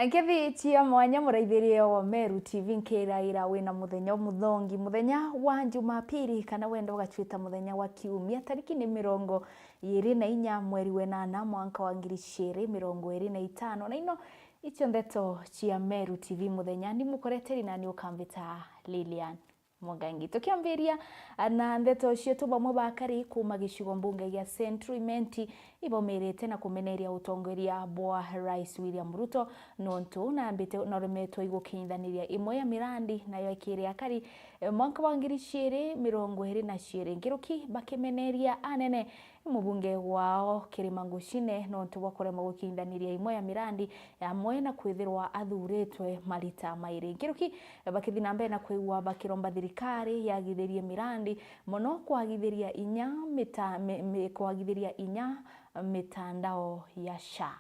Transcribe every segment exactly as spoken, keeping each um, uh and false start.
Nkethi cia mwanya, muraithiria wa Meru T V, nkiraira wina muthenya umuthongi, muthenya wa Jumapili, kana wenda ugacwita muthenya wa Kiumia, tariki ni mirongo iri na inya mweri wenana mwanka wa ngiri ciiri mirongo iri na itano, na ino icio ndeto cia Meru T V muthenya. Ni mukoreteri nani ukambita Lilian Mwangangi. Tukiambiria na ndeto cietu, bamwe ba akari kuuma gicigo mbunge gia Central Imenti ibaumirite na kumeneria utongeria bwa Rais William Ruto, nontu nambite noremetwe igukinyithaniria imwe ya mirandi nayo ikiri akari, eh, mwanka wa ngiri ciiri mirongo iri na ciiri. Nkiruki bakimeneria anene mubunge wao Kirima Ngucine nontu bwa kuremwa gukinyithaniria imwe ya mirandi, amwe na kwithirwa athuritwe marita mairi. Nkiruki bakithi na mbere na kwigua bakiromba thirikari yagithirie mirandi, mono kwagithiria inya mita-, mi-, mi-, kwagithiria inya mitandao ya SHA.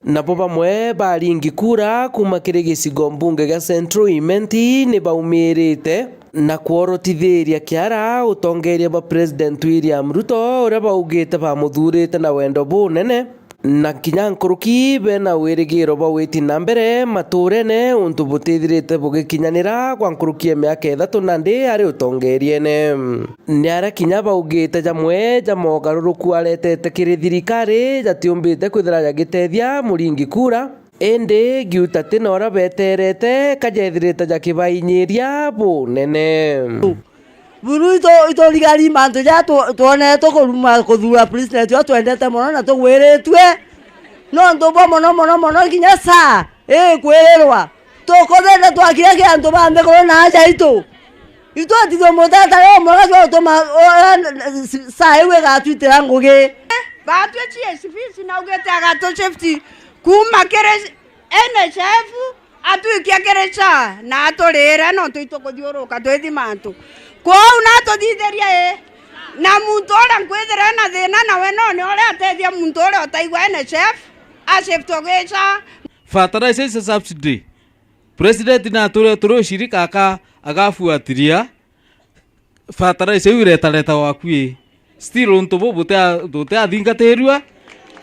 Nabo bamwe baringi kura kuuma kiri gicigo mbunge gia Central Imenti ni baumirite na kworotithiria kiara utongeria bwa President William Ruto, uria baugite bamuthurite na wendo bunene, na kinya nkuruki bena wirigiro bwa gwiti na mbere maturene, untu butithirite bugikinyanira gwa nkuruki ya miaka ithatu nandi ari utongeriene. Ni aria kinya baugite jamwe ja mogaruruku aretete kiri thirikari jatiumbite kwithira jagitethia muringi kura, indi giuta ti na uria beterete kajethirite jakibainyiria bunene. Buru itu-, iturigari mantu ja tu-, twonete kuruma kuthura president uria twendete mono na tugwiritue. Nontu bwa mono, mono, mono kinya SHA ikwirirwa. Tukuthenda twakire ki antu ba nthiguru na aja itu. Itwatithwe mutatara umwega jwa gutuma, o, o, SHA iu igatwitira ngugi. Batwi chief fees naugite agatu shift kuuma kiri N H I F atwikia kiri SHA na aturire, nontu itukuthiuruka twithi mantu. Kwou natuthithirie ii, na muntu uria nkwithira ena thina nawe none uria atethia muntu uria utaigua N H I F ashiftwe gwi SHA. Fertilizer is a subsidy. President natwire turi ushirika aka agafuatilia. Fertilizer iu iretareta waku ii. Still untu buu butia-, butiathingatirua,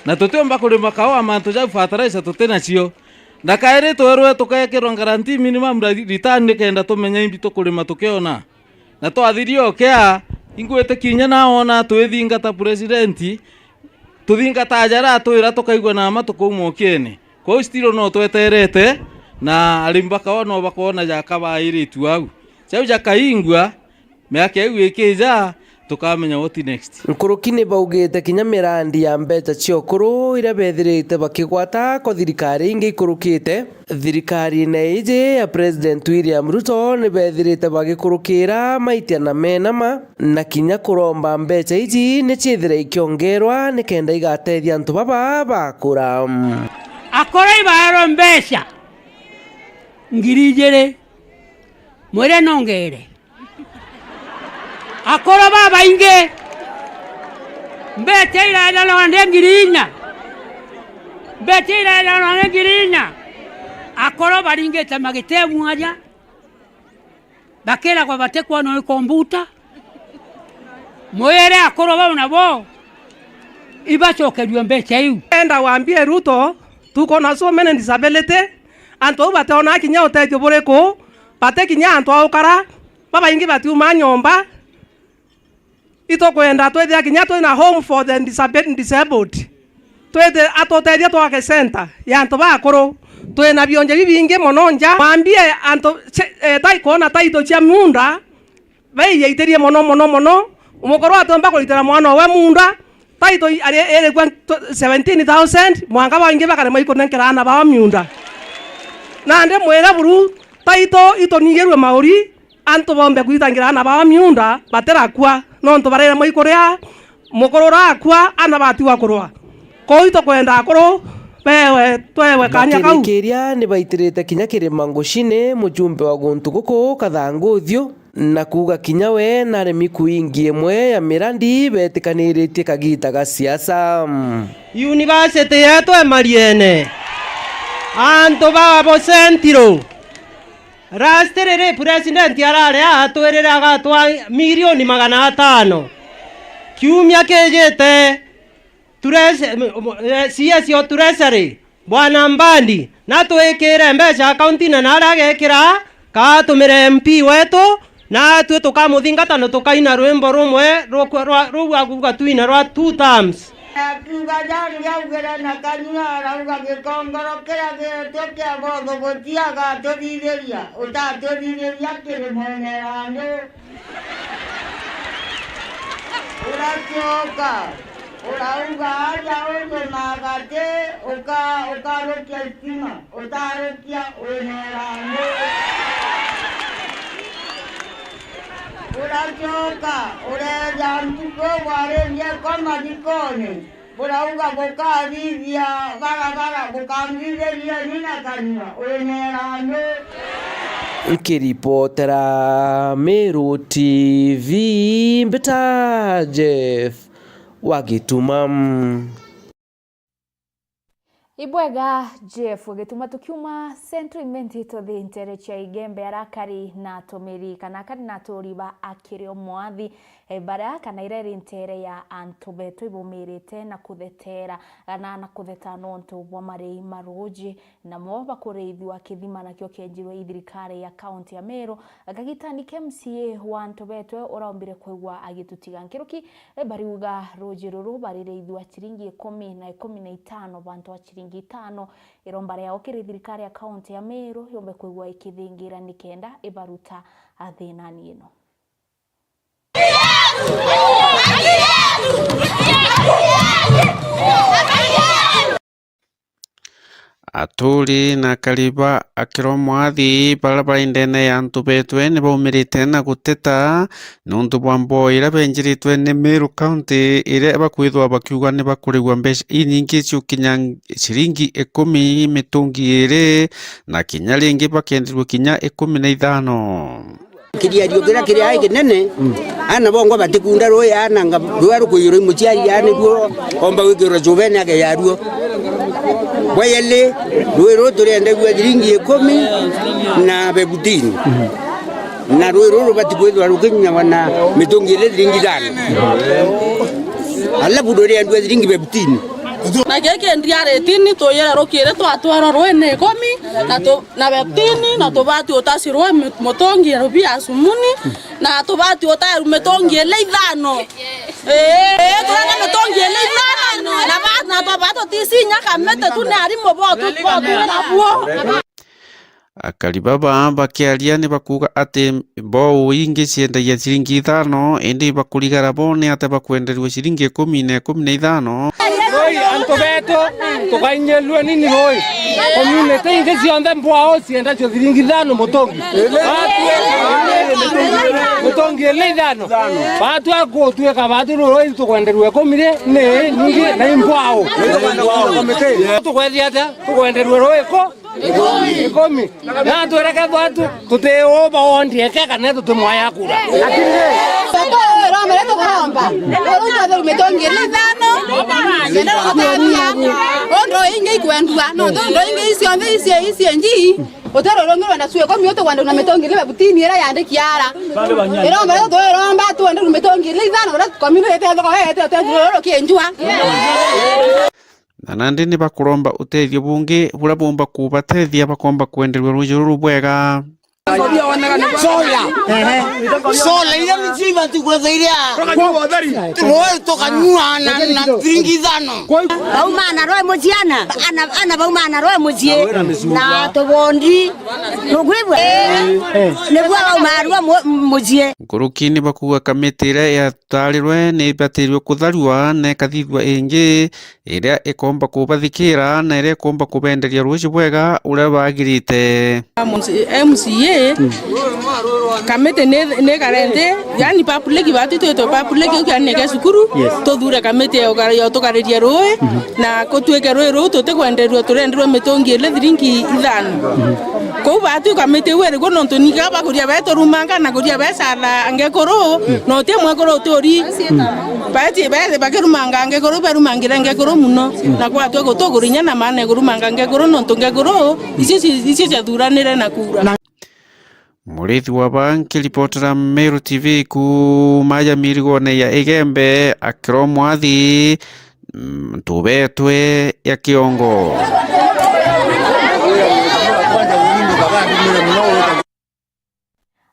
na tutiumba kurima kaua mantu jau fertilizer tuti nacio. Na kairi twerwe tukekirwa guarantee minimum re-, return nikenda tumenye imbi tukurima tukiona. Na twathiria ukea, ingwitikia inya na wona twithingata president, tuthingata aja aratwira tukaigua na ma tukauma ukiene. Kwou still no tweterete, na arimi bakawa no bakoona jakabairitu au. Jau jakaingua, miaka iu ikija, tukamenya what next. Nkuruki ni baugite kinya mirandi ya mbeca cia ukuru iria bethirite bakigwata kwa thirikari ingi ikurukite, thirikarine iji ya President William Ruto ni bethirite bagikurukira maitia na menama, na kinya kuromba mbeca iji ni ciithire ikiongerwa nikenda igatethia antu baba bakura. Akora ibaerwa mbeca ngiri ijiri, mwire nongere. Akoro babaingi, mbeca iraejanwa ni ngiri inya, mbeca iraejanwa ni ngiri inya. Akoro baringite magite mwaja, bakiragwa batikwonwa ni kombuta. Mwire akoro bau nabo ibacokerue mbeca iu. Enda wambie Ruto, tuko na so many disability, antu au bationaa kinya utethio buriku, bati kinya antu a ukara, babaingi batiuma nyomba. Itukwenda twithia kinya twina home for the disabi-, disabled. Twithe atutethia twake center ya antu bakuru. Twina bionje bibingi mono nja. Mwambie antu ce-, eh, tai kwona title cia miunda, baiyaitirie mono, mono, mono. Mukuru atiumba kuritira mwana owe miunda, title i-, ari irikua tw-, seventeen thousand, mwanka baingi bakaremwa ikunenkera aana bao miunda. Nandi mwire buru, title itunigirue mauri, antu boombe kwitangira aana bao miunda batirakua, nontu bararemwa ikuria, mukuru urakua, aana batigwa kurwa. Kwou itukwenda akuru bewe, twewe kanya kau. Bakirikiria ni baitirite kinya Kirima Ngucine, mujumbe wa guntu guku Kathangu Uthiu, na kuuga kinya we naremi kuingi imwe ya mirandi betikaniritie kagita ga siasa. University yetu e Mariene, antu ba Abo Central, last riri president arari atwirire agatwa milioni magana atano. Kiumia kijite, Treas-, m-, m-, eh, C S O Treasury Bwana Mbadi, natwikire mbeca akaunti na naria agekira, ka atumire M P wetu, natwi tukamuthingata na tukaina rwimbo rumwe rukwe-, rwa, ruu akuuga twina rwa two terms. Akiuga jari augire na kanua, arauga gikongoro kiria gitwe kia botho gutiaga tuthithiria, utatuthithiria kiri mwene randu. Uracioka, urauga aja unjumaga ati, uka-, ukarukia stima, utarukia wina irandu. Uracioka, ureja ntuku bwaringie kwa mathikoni. Burauga bukathithia barabara, bukanthithirieni na kanua, wina irandu. Nkiripotera Meru T V, mbita Jeff wa Gituma. Ibwega Jeff Gituma, tukiuma Central Imenti tuthi ntere cia Igembe, arakari na atumiri kana akari na aturi ba Akirio Mwathi, e, baria kana iria iri ntere ya antu betu ibumirite na kuthetera, na, na kutheta nontu bwa marei ma ruuji, namo bakurithua kithima nakio kienjirwe i thirikari ya kaunti ya Meru. Kagitani ka M C A wa antu betwe uraumbire kwigua agitutiga nkiruki, e, bariuga ruuji ruru baririthua ciringi ikumi na ikumi na itano bantu ba ciringi itano. Iromba riao kiri thirikari ya kaunti ya Meru yombe kwigua ikithingira nikenda ibaruta thinani ino. Aturi na akari ba Akirio Mwathi baria bari ndene ya antu betwe ni baumirite na guteta nontu bwa mboo iria benjiritwe ni Meru County, iria bakwithwa bakiuga ni bakurigwa mbeca inyingi ciukinya ciringi ikumi mitungi iiri, na kinya ringi bakenderua kinya ikumi na ithano. Kiriario kiria kiri ai kinene, ana bongwa batikunda ruui, ana nga rua rukuiyurwa i muciari, ana ruo omba gwikirwa cubene akeya ruo. Bwa yeli, ruui ruu turiendagua thiringi ikumi na fifteen, na ruui ruu rubati kwithirwa rukinyagwa na mitungi iri thiringi ithano, alafu ruriendua thiringi fifteen. Na giki ndiari tini tuyira rukiri twatwarwa ruini ikumi na tu-, na fifteen, na tubati utacirwa mi-, mutungi rubia sumuni, na tubati utaeru mitungi ile ithano. Ii, turenda mitungi ile ithano. Na ba-, na baba tuticinya kamete tu ni arimu botu, botu nabuo. Akari baba bakiaria ni bakuuga ati mbou ingi ciendagia ciringi ithano, indi bakurigara bo ni atia bakwenderua ciringi ikumi na ikumi na ithano? Roi, antu betu, tukainyelua nini roi? Community ingi cionthe mbwao ciendacio ciringi ithano mutungi. Batue mutungi ile ithano. Batue gutuika batu roi tukwenderua ikumi ri ni ningi na imbwao. Tukwethia atia? Tukwenderua roi ko? Ikumi. Na twireke batu, tuti uba wondi eke kana tuti mwaya kura. Tukuromba, tukuromba. Uru tuthuru mitungi ile ithano, cienda gutethia. Undu ingi ikwendua, no undu ingi icio nthi icio, icio nji. Utero rungi rwenda cue komi utu kwenda na mitungi ile fifteen ira yandiki ara. Iromba ria tuiromba, twende mitungi ile ithano, ura community ethoko ete, ete, ruru kinjua. Na nandi ni bakuromba utethio bungi buria bumba kubatethia bakomba kwenderua ruuji ruru bwega. Sola. Ehe. Sola iria ni chiva tu kwa iria. Roi tukanyua na, na ciringi ithano. Bauma na roi muciana, ana, ana bauma na roi mucii. Na tubondi. Nukwigua? Niguo bauma roi mu-, mucii. Nkuruki ni bakuuga kamiti iria yatarirwe ni ibatirwe kutharua na ikathithua ingi iria ikomba kubathikira na iria ikomba kubenderia ruuji bwega uria bagirite. M C A, kamiti ni, ni karente, yani public batu twitwe public ukiania ke cukuru, tuthure kamiti ya uga-, ya utukariria ruui, na kutuike ruui ruu tutikwenderua, turenderua mitungi ile thiringi ithano. Kou batu kamiti iu irigwo nontu ninga bakuria beturumanga na kuria becala ngekuru, na uti mwekuru uturi. Beti, be-, bakirumanga ngekuru, berumangire ngekuru muno. Na kwatwe gutugurinya na maana ya kurumanga ngekuru, nontu ngekuru icio ci-, icio ciathuranire na kuura. Murithi wa ba nkiripotera Meru T V kuuma ya mirigone ya Igembe, Akiro Mwathi, mm, Ntubetwe ya Kiongo.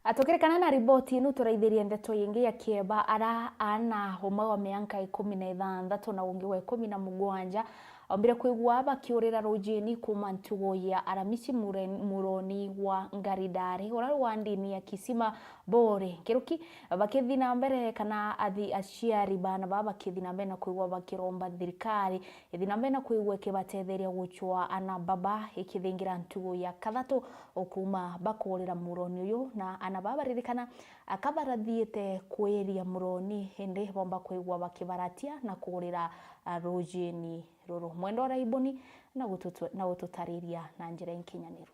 Atukirikana na riboti ino, turaithirie ndeto yingi ya kieba, ara aana, umwe wa mianka ikumi na ithanthatu na ungi wa ikumi na mugwanja, ombire kwigua bakiurira rujini kuuma ntugu ya Aramisi mure-, muroni wa Ngaridari, ura wa ndini ya Kisima Bore. Nkiruki bakithi na mbere, kana athi-, aciari baana baa bakithi na mbere na kwigua bakiromba thirikari ithi na mbere na kwigua ikibatetheria gucwa ana baba ikithingira ntugu ya kathatu o kuuma bakuurira muroni uyu, na ana baa baririkana akabarathiite kwiria muroni, indi bomba kwigua bakibaratia na kuurira, a, rujini ruru. Mwenda uraibuni na gututu-, na gututariria na njira inkinyaniru.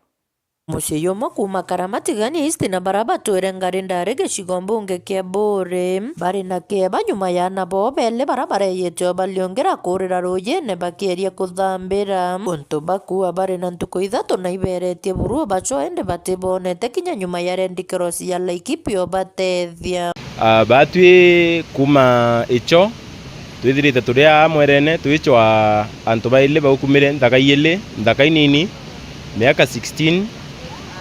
Mucii jumwe kuuma Karamatigania East na bara batwire Ngaridari gicigo mbunge kia Buri, bari na kieba nyuma ya aana boo beli bara bareyite o baliungira kuurira rujine bakieria kuthambira. Untu bakua bari na ntuku ithatu na iberetie buru o bacwa, indi batibonete kinya nyuma ya Red Cross ya Laikipia o batethia. Ah, batwi kuuma Icho, twithirite turi aa mwerene, twicwa antu baili baukumire nthaka iili, nthaka inini, miaka sixteen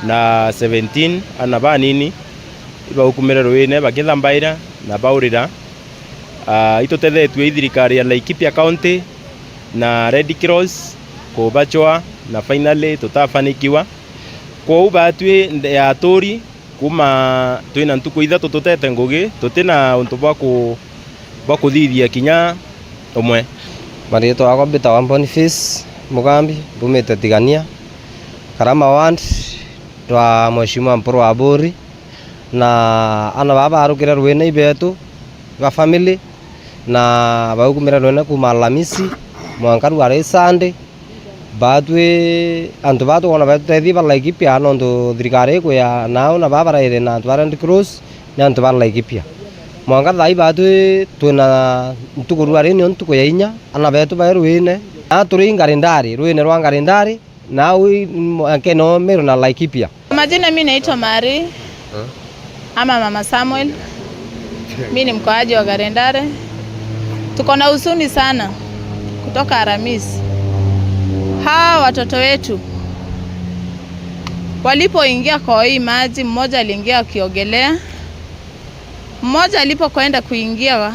na seventeen, ana banini, ibaukumire ruine bakithambaira na baurira. Ah, itutethetue i thirikari ya Laikipia County na Red Cross kubacwa, na finally tutafanikiwa. Kwou batwi nde ya aturi, kuuma twina ntuku ithatu tutete ngugi, tutina untu bwa ku-, bwa kuthithia kinya umwe. Mariitwa yakwa mbitawa Boniface Mugambi, mbumite Tigania, Karama Ward, twa Mheshimiwa Mpuru wa Buri, na ana baa barukire ruine ibetu ba family, na baukumire ruine kuuma Alamisi mwanka rwari Sunday. Batwi antu baa tukwona batutethia ba Laikipia, nontu thirikari ikwia nao na baa baraire na antu ba Red Cross ni antu ba Laikipia. Mwanka thaa ii batwi twina ntuku rwari nio ntuku ya inya, ana betu bai ruine. Na turi Ngarindari, ruine rwa Ngarindari, na au i-, mwankene o Meru na Laikipia. Majina, mi naitwa Mari ama Mama Samuel. Mi ni mkaaji wa Garendare. Tuko na huzuni sana kutoka Aramis. Hawa watoto wetu walipoingia kwa hii maji, mmoja aliingia akiogelea, mmoja alipokwenda kuingia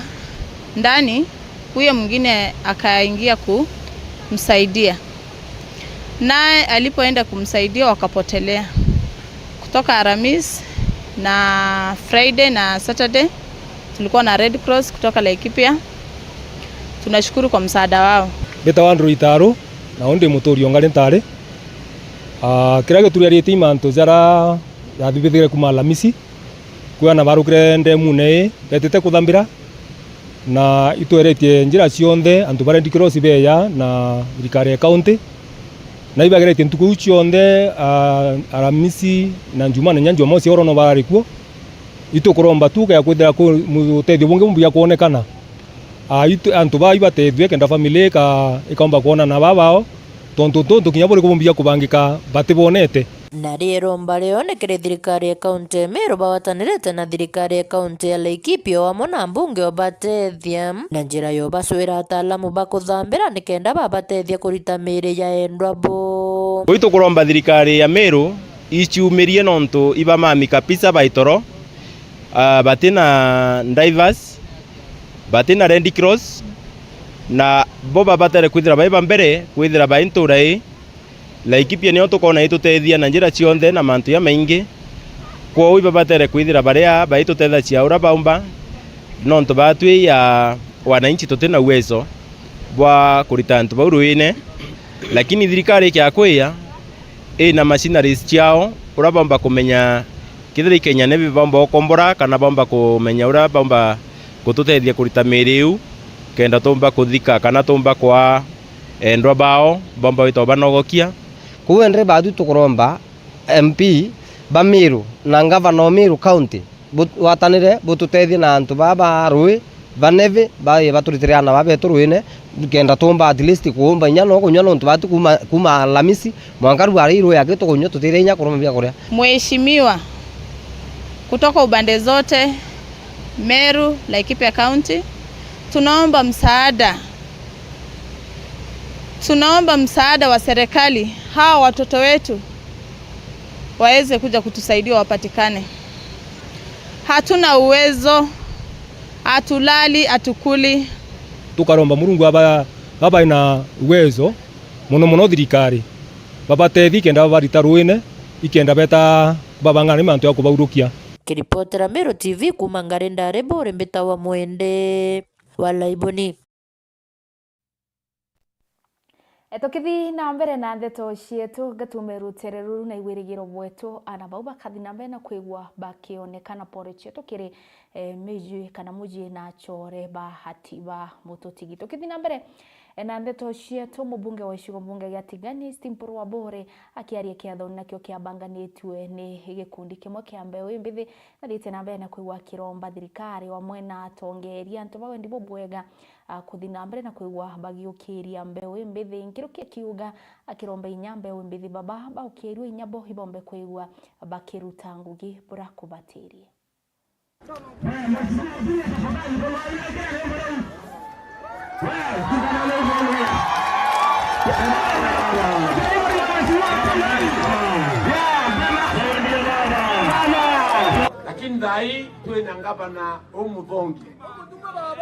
ndani, huyo mwingine akaingia kumsaidia. Naye alipoenda kumsaidia, wakapotelea. Kutoka Aramis na Friday na Saturday, tulikuwa na Red Cross kutoka Laikipia. Tunashukuru kwa msaada wao. Mbitawa Andrew Itaru, na undi muturi o Ngarindari. Ah, kiria gituriaritie i mantu jaria jathithire kuuma Alamisi, kwona barukire ndemune ii, betite kuthambira, na itweretie njira cionthe antu ba Red Cross beeja na thirikari ya county, na ibageretie ntuku iu cionthe, ah, Aramisi na Njuma na inya Jumamosi oro no barari kuo. Itukuromba tu kaya kwithira ku-, mu-, utethio bungi bumbia kwonekana. Ah, itu-, antu baa ibatethue kenda family ika-, ikaumba kwonana na baa bao, tontu tuntu kinya buri kubumbia kubangika batibonete. Na riromba rioonekere thirikari ya kaunti ya Meru bagwatanirite na thirikari ya kaunti ya Laikipia o amwe na mbunge obatethia na njira ya ubacwira ataalamu ba kuthambira nikenda babatethia kurita miiri ya endwa bo. Ui tukuromba thirikari ya Meru iciumirie nontu iba mami kabisa bai toro, ah, bati na divers, bati na Red Cross, na bo babatere kwithira bai ba mbere kwithira bai ntura ii. Laikipia nio tukoona itutethia na njira cionthe na mantu jamaingi. Kwou ibabatere kwithira baria baitutethagia uria baumba, nontu batwi ya wananchi tuti na uwezo bwa kurita antu bau ruine. Lakini thirikari ikiakwia, ina machineries ciao, uria baumba kumenya kethira i Kenya Navy baumba ukombora kana baumba kumenya uria baumba gututethia kurita miiri iu, kenda tuumba kuthika kana tuumba kwaa endwa bao, baumba witwa banogokia. Kwou endere baatwi tukuromba M P ba Meru na ngavana o Meru County, bu-, bwatanire bututethie na antu baa ba rui, ba Navy, ba-, baturitire aana baa betu ruine, kenda tuumba at least kuumba inya no kunywa, nontu baatwi kuuma, kuuma Alamisi mwanka rwari rui aki tukunywa, tutire inya kuruma bia kuria. Mheshimiwa, kutoka upande zote, Meru, Laikipia County, tunaomba msaada. Tunaomba msaada wa serikali, hawa watoto wetu waweze kuja kutusaidia wapatikane. Hatuna uwezo, hatulali, hatukuli. Tukaromba Murungu aba, aba ina uwezo, mono mono thirikari, babatethi kenda babarita ruine, ikenda beta babang'ana ni mantu ya kubaurukia. Kiripotera Meru T V kuuma Ngari Ndari, buri mbita wa Mwende wa Laiboni. E, tukithi na mbere na ndeto cietu, ngatume rutere ruru na igwirigiro bwetu, ana bau bakathi na mbere na kwigua bakionekana pore cietu kiri, e, miji kana muji na achore bahati ba mututigi. Tukithi na mbere, e, na ndeto cietu, mubunge wa gicigo mbunge gia Tigania East Mpuru Wabore akiaria kiathoni nakio kiabanganitue ni gikundi kimwe kia mbeu imbithi, nathite na mbere na kwigua akiromba thirikari wamwe na atongeria antu ba wendi bubwega a, kuthi na mbere na kwigua bagiukiria mbeu imbithi, nkiruki akiuga akiromba inya mbeu imbithi baba baukirue inya bo ibombe kwigua bakiruta ngugi burakubatirie. Lakini thaa ii twina ngavana umuthongi.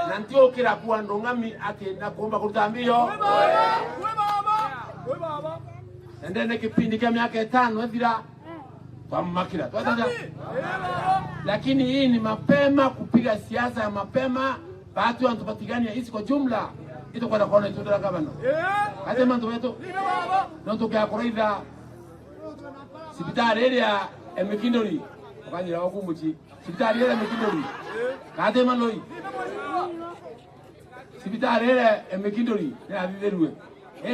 Na ntiukira kuwa ndung'ami ati ndakuumba kuruta mbio. Na ndene kipindi kia miaka itano ithira, twamumakira. Twataja. Lakini hii ni mapema kupiga siasa ya mapema, baatu antu ba Tigania East kwa jumla, itukwenda kuona itunda ria gavana. Ati mantu metu, no tukea kuraitha cibitari iria ya Mikinduri, ukanyira waku muci. Cibitari iria Mikinduri. Kati maloi. Cibitari iria Mikinduri ni athithirue.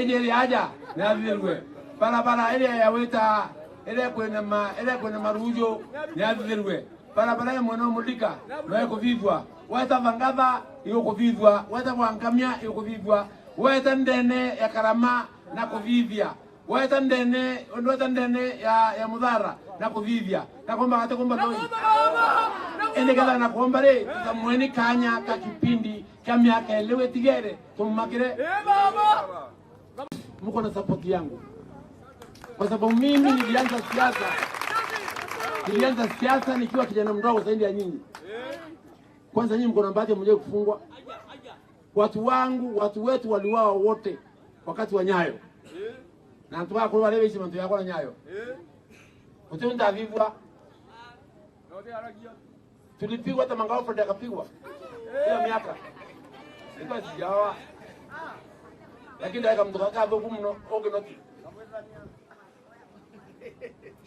Iji iria aja ni athithirue. Barabara iria ya wita, iria kwina ma, iria kwina maruju ni athithirue. Barabara ya mwena wa Mulika no ikuthithua. Weta Thangatha igukuthithua. Weta Bwankamia igukuthithua. Weta ndene ya Karama na kuthithia. Weta ndene, weta ndene ya, ya Muthara na kuthithia. Na kuomba gati kuomba loi. Indi ketha na kuomba ri, tutamweni kanya ka kipindi kia miaka ili witigere, tumumakire. Mko na support yangu. Kwa sababu mimi nilianza siasa. Nilianza siasa nikiwa kijana mdogo zaidi ya nyinyi. Kwanza nyinyi mko na bahati mje kufungwa. Watu wangu, watu wetu waliuawa wote wakati wa Nyayo. Na antu bakuru baria baici mantu yakwa na Nyayo. Uti untathithua. Tulipigwa hata mangao Fred akapigwa. Hiyo miaka. Sikuwa sijaoa. Lakini ndaika mtu kaka thuku muno, oge noti.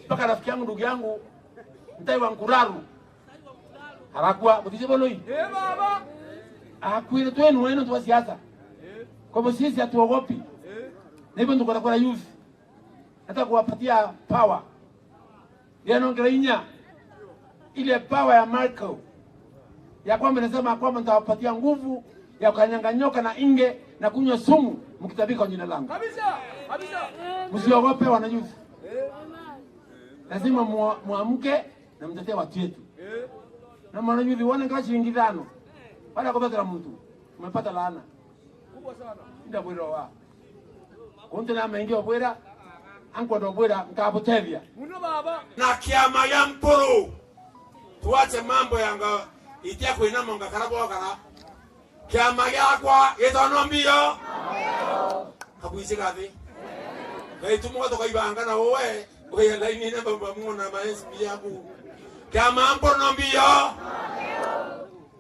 Mpaka rafiki yangu, ndugu yangu, Ntai wa Nkuraru, arakua, mutije boloi. Akuire twenu wenu twa siasa. Kwa hivyo sisi hatuogopi. Na hivyo tuko na youth. Nataka kuwapatia power. Ndio naongelea inya. Ile power ya Michael. Ya kwamba inasema kwamba nitawapatia nguvu ya kukanyanga nyoka na inge na kunywa sumu mkitabika kwa jina langu. Kabisa, kabisa. Msiogope wanayouth. Lazima mua-, muamke na mtetee watu yetu. Na mwanayouth wone nka shilingi tano. Baada ya kubatara mtu, umepata laana. Kubwa sana. Nda bwira wa. Kuntu na mengi obwira, ankwenda obwira, nkabutethia. Muno baba. Na kiama gia Mpuru. Tuache mambo ya nga-, itia kwina monga kara bwakara. Kiama giakwa gitano mbio. Kabwiji gathi. Gaitumo tukaibanga na uwe, uya laini ne baba muona ma S P yaku. Kiama Mpuru no mbio.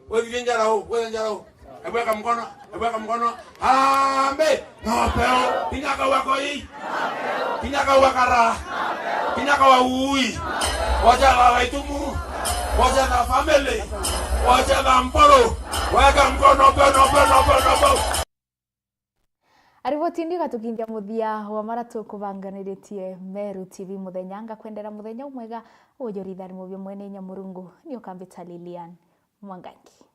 Wethithie njara u, wethe njara u. Ebweka mkono, ebweka mkono. Harambee! No peo. Kinya kaua koi. Kinya kaua kara. Kinya kaua ui. Wacetha Waitumu. Wacetha family. Wacetha Mpuru. Weka mkono peo, no peo, no peo, no peo. Ariboti ndio gatukinyia muthia wa mara tukubanganiritie Meru T V muthenya. Ngakwendera muthenya umwega, ujurithanimwo bia mwene inya Murungu, ni ukambita Lilian Mwangangi.